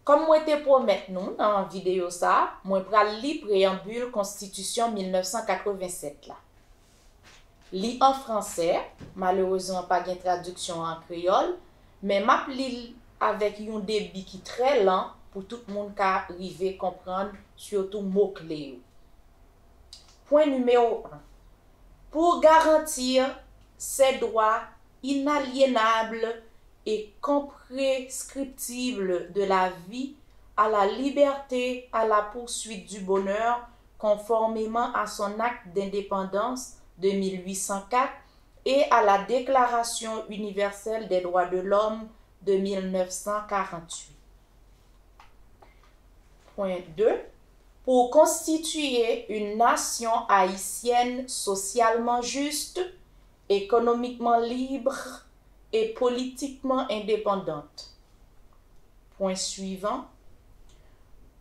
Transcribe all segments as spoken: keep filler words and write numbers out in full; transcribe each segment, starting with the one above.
Kòm mwen te pwomèt nou nan videyo sa a, mwen pral li preyanbil Konstitisyon mil nèf san katrevennsèt la. Li an fransè, malerezman pa gen tradiksyon an kreyòl, men m ap li l avèk yon debi ki trè lan pou tout moun ka rive konprann, sitou mo kle yo. Pwen nimewo en. Pour garantir ces droits inaliénables et imprescriptibles de la vie, à la liberté, à la poursuite du bonheur, conformément à son acte d'indépendance de mille huit cent quatre et à la Déclaration universelle des droits de l'homme de mille neuf cent quarante-huit. Point deux. Pour constituer une nation haïtienne socialement juste, économiquement libre et politiquement indépendante. Point suivant.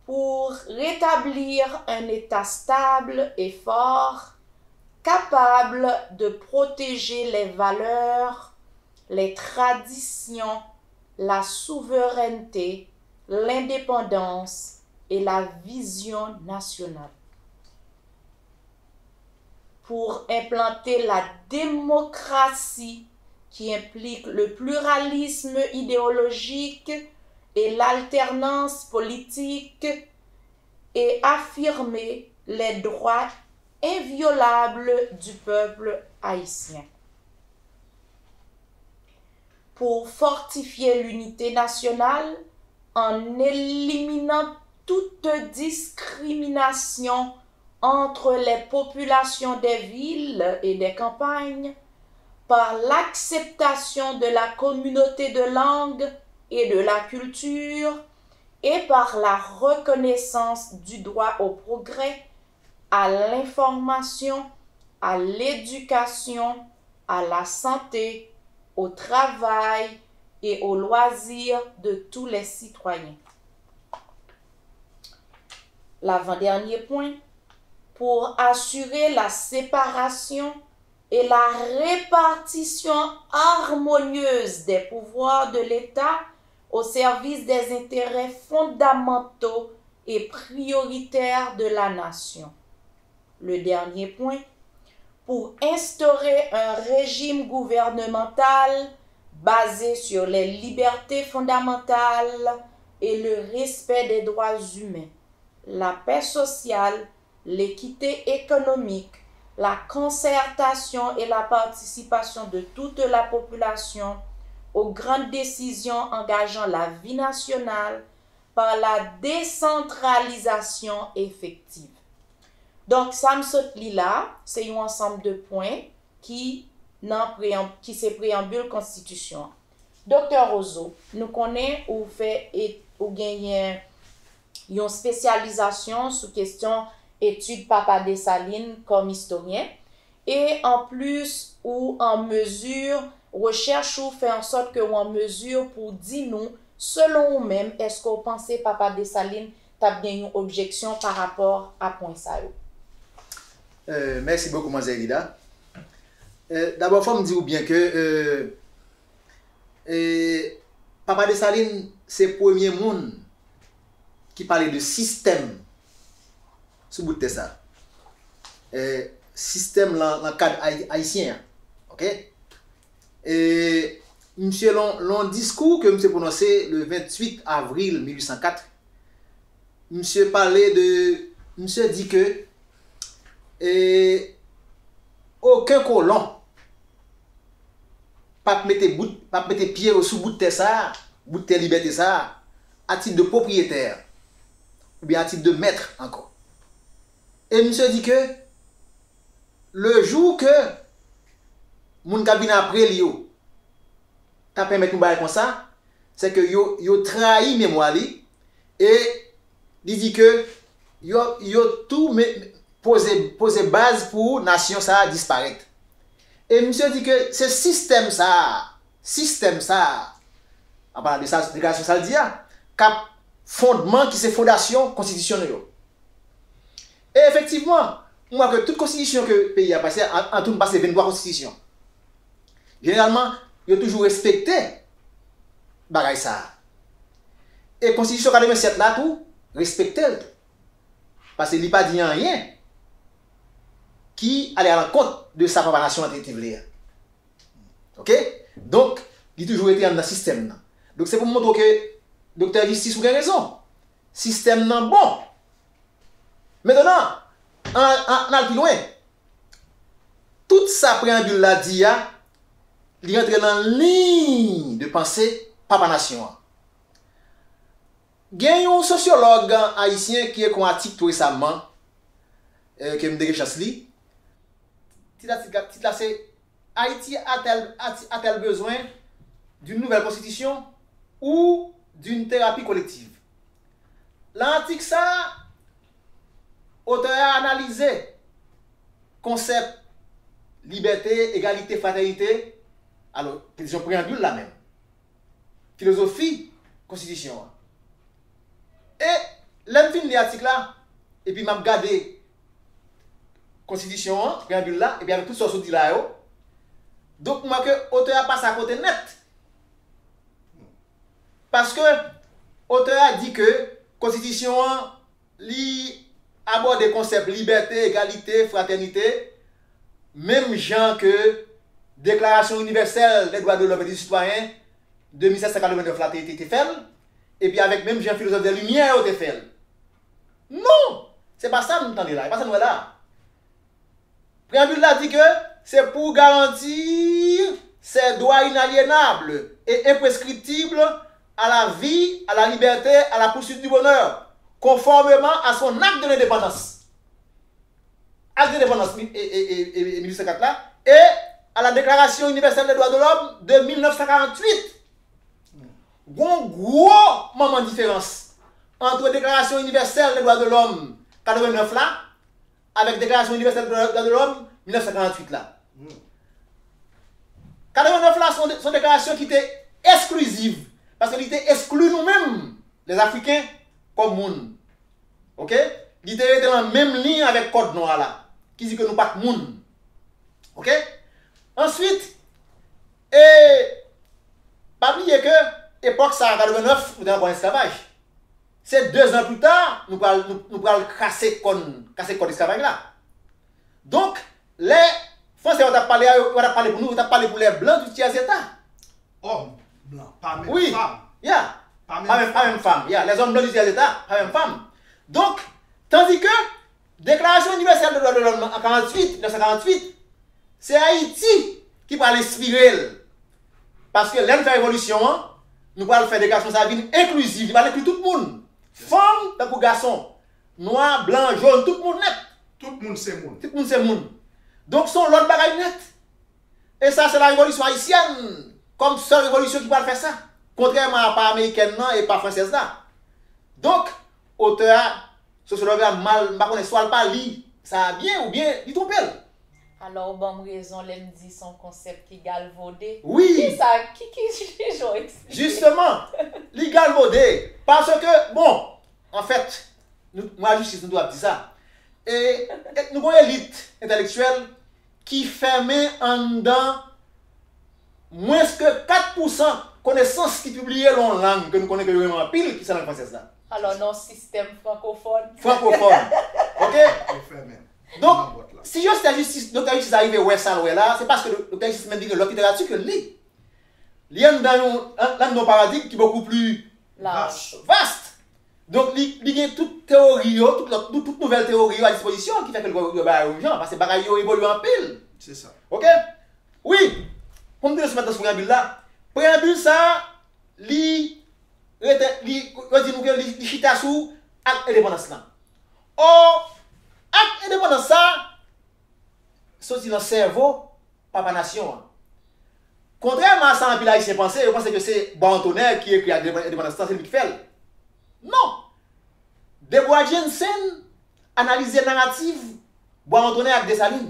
Pour rétablir un État stable et fort, capable de protéger les valeurs, les traditions, la souveraineté, l'indépendance et la vision nationale. Pour implanter la démocratie qui implique le pluralisme idéologique et l'alternance politique et affirmer les droits inviolables du peuple haïtien. Pour fortifier l'unité nationale en éliminant toute discrimination entre les populations des villes et des campagnes par l'acceptation de la communauté de langue et de la culture et par la reconnaissance du droit au progrès, à l'information, à l'éducation, à la santé, au travail et aux loisirs de tous les citoyens. L'avant-dernier point, pour assurer la séparation et la répartition harmonieuse des pouvoirs de l'État au service des intérêts fondamentaux et prioritaires de la nation. Le dernier point, pour instaurer un régime gouvernemental basé sur les libertés fondamentales et le respect des droits humains, la paix sociale, l'équité économique, la concertation et la participation de toute la population aux grandes décisions engageant la vie nationale par la décentralisation effective. Donk, sa m sot li la, se yon ansanm de pwen ki nan preyan-, ki se preyanbil konstitisyon an. Doktè Roseau, nou konnen ou fè et-, ou genyen yon espesyalizasyon sou kesyon etid Papa Desalin kòm istoryen, e anplis ou an mezi, rechèch ou fè an sòt ke ou an mezi pou di nou, selon ou menm, èske w panse Papa Desalin t ap gen yon objeksyon pa rapò a pwen sa yo? Euh, merci beaucoup, Manzè Rida. Euh, dabò, fò m di w byen ke euh, E, Papa Desalin se premye moun ki pale de sistèm sou bout tè sa. E, sistèm lan, lan kad ay-, ayisyen an. Oke? E, misye, lon, lon diskou ke misye pwononse le venntuit avril mil uit san kat, misye pale de, misye di ke, e, okenn kolon p ap mete bout, p ap mete pye yo sou bout tè sa a, bout tè libète sa a, a tit de pwopriyetè, oubyen a tit de mèt ankò. E misye di ke le jou ke moun k ap vin apre li yo ta pèmèt yon bagay konsa, se ke yo, yo trayi memwa li, e li di ke yo, yo tou me, poze, poze baz pou nasyon sa a disparèt. E misye di ke se sistèm sa a, sistèm sa a, an palan de sa, deklarasyon sa l di a, k ap fondman, ki se fondasyon konstitisyon nou yo. E efektivman, m wè ke tout konstitisyon ke peyi a pase, an, an tou, n pase venntwa konstitisyon. Jeneralman, yo toujou respekte bagay sa a. E konstitisyon katrevennsèt la tou, respekte l tou. Paske li pa di anyen ki ale alankont de sa papa nasyon an te, te vle a. Oke? Donk, li toujou rete anndan sistèm nan. Donk, se pou m montre w ke doktè Jistis ou gen rezon. Sistèm nan bon. Mentnan, an, an, an al pi lwen. Tout sa preyanbil la di a, li antre nan liy de panse papa nasyon an. Gen yon sosyològ ayisyen ki ekri yon atik tou resaman, eh, ke m te gen chans li. Tit la, tit la, tit la se Haïti a-t-elle, a-t-, a-t-elle besoin d'une nouvelle constitution ou d'une thérapie collective? Nan atik sa a, otè a analize konsèp libète, egalite, fratènite, alò, kesyon preyanbil la menm, filozofi konstitisyon an. E lè m fin li atik la, epi m ap gade konstitisyon an, preyanbil la, epi avèk tout sa w sot di la yo, donk m wè ke otè a pase akote nèt. Paske otè a di ke konstitisyon an, li abòde konsèp libète, egalite, fratènite, menm jan ke Deklarasyon Inivèsèl dè Dwa de Lòm e di Sitwayen de mil sèt san katrevennèf la te, te, te fè l, epi avèk menm jan filozòf dè Limyè yo te fè l. Non! Se pa sa m tande la, e pa sa n wè la. Preyanbil la di ke c'est pour garantir ses droits inaliénables et imprescriptibles à la vie, à la liberté, à la poursuite du bonheur, conformément à son acte de l'indépendance. Acte d'indépendance, mi-, e, e, e, e, e, mil uit san kat la, et à la Déclaration universelle des droits de l'homme de mil nèf san karant uit. Gon gwo manman diferans ant Deklarasyon Inivèsèl dè Dwa de Lòm katrevennèf la avèk Deklarasyon Inivèsèl dè Dwa de Lòm mil nèf san karant uit la. Katrevennèf la, se yon, se yon deklarasyon ki te eskliziv, paske li te eskli nou menm, lèzafriken, kòm moun. Oke? Li te rete nan menm liy avèk Kòd Nwa la, ki di ke nou pa t moun. Oke? Answit, e pa bliye ke epòk sa a, katrevennèf, nou te nan kòd esklavaj. Se dezan pli ta, nou pral, nou, nou pral kase kòn, kase kòd esklavaj la. Donk, lè Fransè yo t ap pale a, yo, yo pa t ap pale pou nou, yo t ap pale pou les blancs du tiers état. Òm blan, pa menm fanm. Wi, ya. Pa menm fanm, ya. Les hommes blancs du tiers état, pa menm fanm. Donk, tandike Deklarasyon Inivèsèl dè Dwa de Lòm nan an karant uit, mil nèf san karant uit, se Ayiti ki pral enspire l. Paske lè n fè revolisyon an, nou pral fè deklarasyon sa a vin enkliziv, li pral enkli tout moun. Fanm tankou gason, nwa, blan, jòn, tout moun nèt. Tout moun se moun. Tout moun se moun. Donk, se yon lòt bagay nèt. E sa, se la revolisyon ayisyèn, kòm sèl revolisyon ki pral fè sa. Kontrèman a pa amerikèn nan e pa fransèz la. Donk, otè a, sosyològ la, mal, m pa konnen, swa l pa li sa a byen oubyen li twonpe l. Alò, ou ban m rezon lè m di se yon konsèp ki galvode. Wi. Kisa, ki, ki, ki jan w eksplike? Jisteman, li galvode. Paske, bon, anfèt, nou, mwa jistis, nou dwe ap di sa. E, e nou gon elit entèlektyèl ki fèmen anndan mwens ke kat pousan konesans ki pibliye lan yon lang ke nou konnen ke yo renmen anpil, ki se lang fransèz la. Alò, nan yon sistèm frankofòn. Frankofòn. Oke? Yo fèmen. Donk, si Jistès Jistis, Doktè Jistis arive wè sa l wè la, se paske Doktè Jistis menm li gen lòt literati ke l li. Li anndan yon, anndan yon paradigm ki bokou pli vas. Donk, li, li gen tout teyori yo, tout lòt, tout, tout nouvèl teyori yo a dispozisyon l, ki fè ke l wè yo bagay yo yon jan, paske bagay yo evolye anpil. Se sa. Oke? Wi. Pou m tounen sou mentnan sou preyanbil la, preyanbil sa a, li rete, li, yo di nou ke li, li chita sou ak endepandans lan. Ò, ak endepandans sa a, soti nan sèvo papa nasyon an. Kontrèman a sa anpil Ayisyen panse, yo panse ke se Boiron Tonnerre ki ekri ak endepandans lan, se li ki fè l. Non! Debwa Jensen analize narativ Boiron Tonnerre ak Desalin.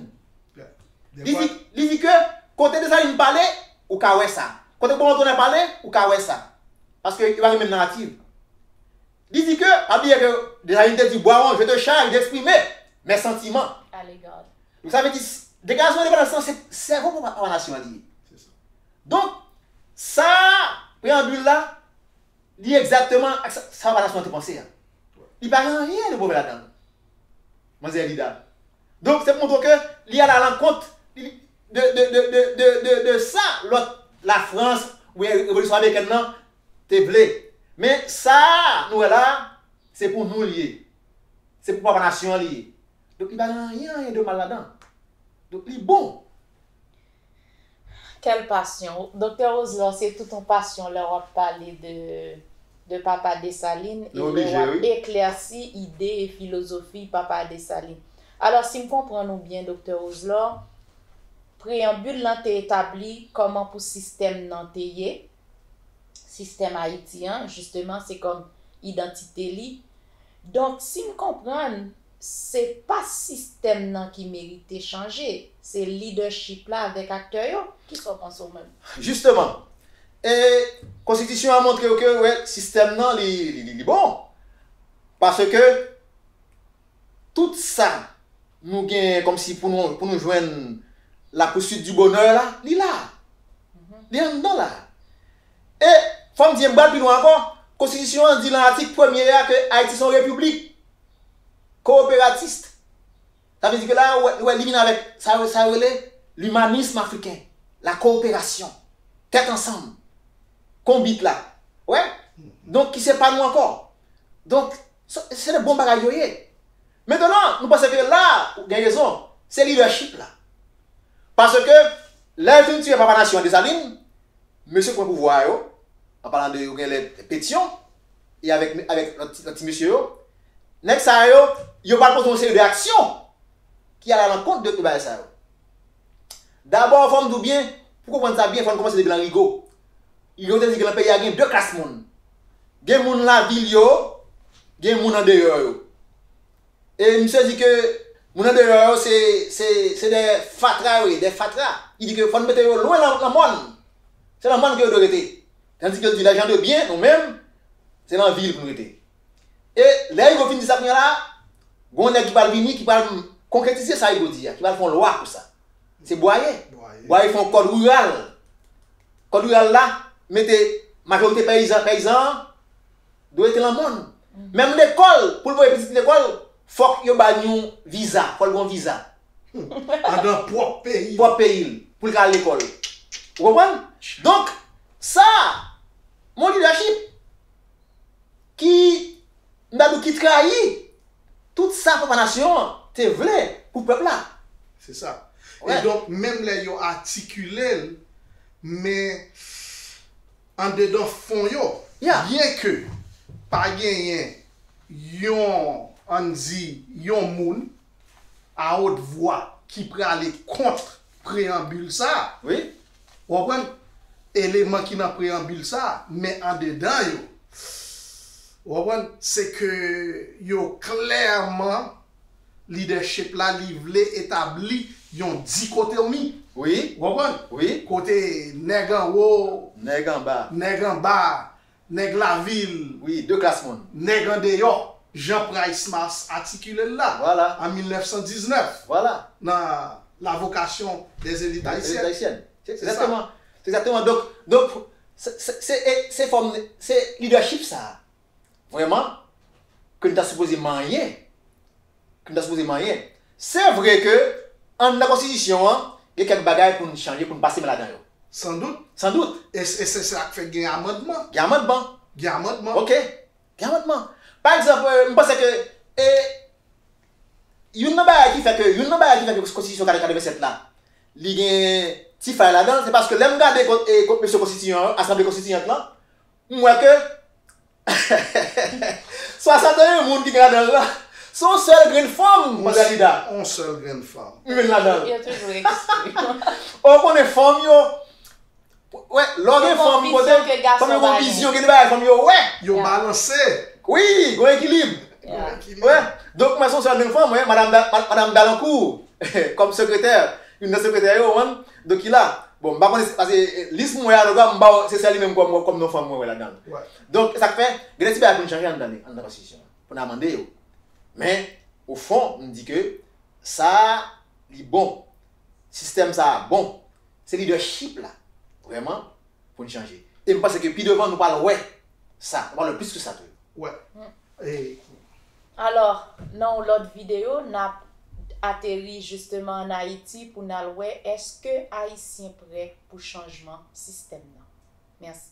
Li di, li di ke kote Desalin pale, ou ka wè sa. Kote Boiron Tonnerre pale, ou ka wè sa. Paske yo pa gen menm narativ. Li di ke, pa bliye ke Desalin te di, Boiron, je te charge d'exprimer mes sentiments. Donk sa vle di, deklarasyon endepandans lan se sèvo papa nasyon an li ye. Donk, sa, preyanbil la, li egzakteman ak sa, sa papa nasyon an te panse a. Li pa gen anyen de move ladan l. Manzè Lida. Donk, se pou montre ke li al alankont de, de, de, de, de, de, de sa lòt Lafrans, oubyen revolisyon amerikèn nan, te vle. Men sa nou wè la, se pou nou li ye. Se pou papa nasyon an li ye. Donk, li pa gen anyen, anyen de mal ladan. Donk, li bon. Kèl pasyon. Doktè Roselor, se tout yon pasyon lè w ap pale de, de papa Desalin e lè w ap eklèsi ide e filozofi papa Desalin. Alò, si m konprann ou byen, Doktè Roselor, preyanbil lan te etabli kòman pou sistèm nan te ye, sistèm Ayiti an, jisteman, se kòm idantite li. Donk, si m konprann, se pa sistèm nan ki merite chanje, se lidèchip la avèk aktè yo. Kisa w panse w menm? Jisteman, e, konstitisyon an montre w ke, wè, sistèm nan, li, li, li, li bon. Paske tout sa nou gen kòmsi pou nou, pou nou jwenn la poursuite du bonheur la, li la. Li anndan la. E, fò m di, m pral pi lwen ankò, konstitisyon an di lan atik premye a ke Ayiti se yon repiblik kooperatis. Sa vle di ke la, ou wè, ou wè, li vin avèk sa, sa yo rele l'humanisme africain, la coopération, tèt ansanm, konbit la. Wè? Donk, ki se pa nou ankò. Donk, se, se de bon bagay yo ye. Mentnan, nou panse ke la, ou gen rezon, se lidèchip la. Paske, lè yo fin tiye papa nasyon an Desalin, mesye k pran pouvwa a yo, an palan de yo gen lè Petyon, e avèk, avèk lòt ti, lòt ti mesye yo, nèg sa yo, yo pral poze yon seri de aksyon ki al alankont de tout bagay sa yo. Dabò, fò m di w byen, pou konprann sa byen, fò n kòmanse depi nan Rigo. Rigo te di ke nan peyi a gen de klas moun. Gen moun lavil yo, gen moun andeyò yo. E misye di ke moun andeyò yo se, se, se de fatra yo ye, de fatra. Li di ke fò n mete yo lwen nan, nan mòn. Se nan mòn ke yo dwe rete. Tandis ke l di, les gens de bien, nou menm, se nan vil pou nou rete. E lè Rigo fin di sa kounye a la, gen yon nèg ki pral vini, ki pral konkretize sa Rigo di a, ki pral fè yon lwa pou sa. Se Bwaye. Bwaye fè yon kòd riral. Kòd riral la, mete majorite peyizan, peyizan an, dwe rete nan mòn. Menm lekòl, pou l voye pitit lekòl, fòk yo ba l yon viza, fò l gen yon viza. Anndan pwòp peyi l. Pwòp peyi l, pou l ka al lekòl. Ou konprann? Donk, sa, yon lidèchip ki, m ta di w, ki trayi tout sa papa nasyon an te vle pou pèp la. Se sa. E donk, menm lè yo atikile l, men andedan fon yo, byenke pa genyen yon, ann di, yon moun a wot vwa ki prale kont preyanbil sa a. Wi. Ou konprann? Eleman ki nan preyanbil sa a, men andedan yo, ou konprann? Se ke yo klèman, lidèchip la, li vle etabli yon dikotomi. Wi. Ou konprann? Wi. Kote nèg anwo, nèg anba, nèg anba, nèg lavil, wi, de klas moun, nèg andeyò, jan Price Mars atikile l la, vwala, an mil nèf san diznèf, vwala, nan La vocation des élites haïtiennes. Des élites haïtiennes. Se egzakteman, se egzakteman. Donk, donk se, se, se, e, se fòm, se lidèchip sa a, vrèman, ke n ta sipoze manyen, ke n ta sipoze manyen. Se vre ke anndan konstitisyon an, gen kèk bagay pou n chanje, pou n pase men ladan yo. Sandout. Sandout. E, e se sa k fè gen amandman. Gen amandman. Gen amandman. Oke. Gen amandman. Pa egzanp, e, m panse ke, e, youn nan bagay ki fè ke, youn nan bagay ki fè ke konstitisyon katrevensèt la, li gen ti fay ladan l, se paske lè m gade kon-, e, kon-, mesye konstitiyan yo, asanble konstitiyant lan, m wè ke swasanteyen moun ki gen ladan l lan, se yon sèl grenn fanm, Manzè Lida. Yon sèl grenn fanm. M vin ladan l. Yo toujou ekspre. Ou konnen fanm yo, wè, lè w gen fanm kote, fanm yo gen vizyon, gen de bagay fanm yo wè. Yo balanse. Wi, gen ekilib. Wè. Donk, mwen se yon sèl grenn fanm, wè, madanm Da-, ma-, madanm Dalankou, kòm sekretè, youn nan sekretè yo, ou konprann? Donk, ki la. Bon, m pa konnen, paske, e, lis mwen wè a, m ba w, se sèl li menm kòm, kòm non fanm mwen wè ladan l. Donk, sa k fè, gen de ti bagay pou n chanje anndan li, anndan konstitisyon an, pou n amande yo. Men, o fon, m di ke sa a, li bon. Sistèm sa a bon. Se lidèchip la. vrèman, pou n chanje. E m panse ke pi devan, nou pral wè sa. Nou pral wè plis ke sa tou. Wè. Alò, nan yon lòt videyo, n ap ateri jisteman ann Ayiti pou n al wè èske Ayisyen prè pou chanjman sistèm nan. Mèsi.